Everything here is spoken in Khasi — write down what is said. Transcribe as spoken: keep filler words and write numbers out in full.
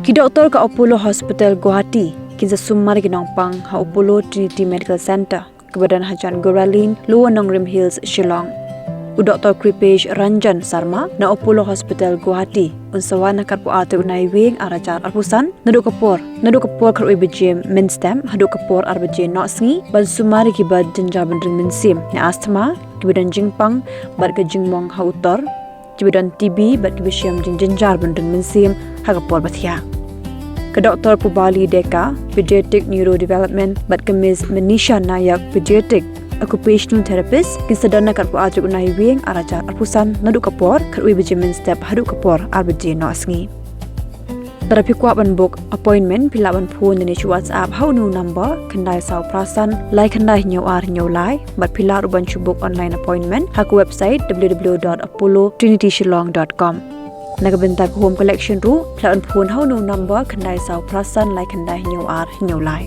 Ki doktor ka Apollo Hospital Guwahati kin sa sumar ki nongpang ha Apollo Trinity Medical Centre kaba don hajan Gura Lane, Lower Nongrim Hills, Shillong. U Doktor Kripesh Ranjan Sarma na Apollo Hospital Guwahati un sa wan ha ka arphew ar tarik u Naiwieng ar hajar arphew san naduh ka por naduh ka por khatar baje mynstep haduh ka por ar baje nohsngi ban sumar ïa kiba jynjar bynriew mynsiem ne asthma, kiba don jingpang bad ka jingmong ha utor, kiba don T B bad kiba shem jingjynjar bynriew mynsiem ha ka por bathiah. Ka Doktor Pubali Deka, Pediatric Neurodevelopment bad ka Miss Manisha Nayak, Pediatric Occupational Therapist, kin sa don na ka arphew ar tarik u Naiwieng ar hajar arphew san naduh ka por khatar baje mynstep haduh ka por ar baje nohsngi. Lada phi kwah ban book appointment, phi lah ban phone ne WhatsApp ha u number khyndai saw phra san lai khyndai hynñiew ar hynñiew lai, bad phi lah ruh ban shu book online appointment ha ka website w w w dot apollo trinity shillong dot com. Na ka bynta ka home collection ruh, phi lah ban phone ha u number khyndai saw phra san lai khyndai hynñiew ar hynñiew lai.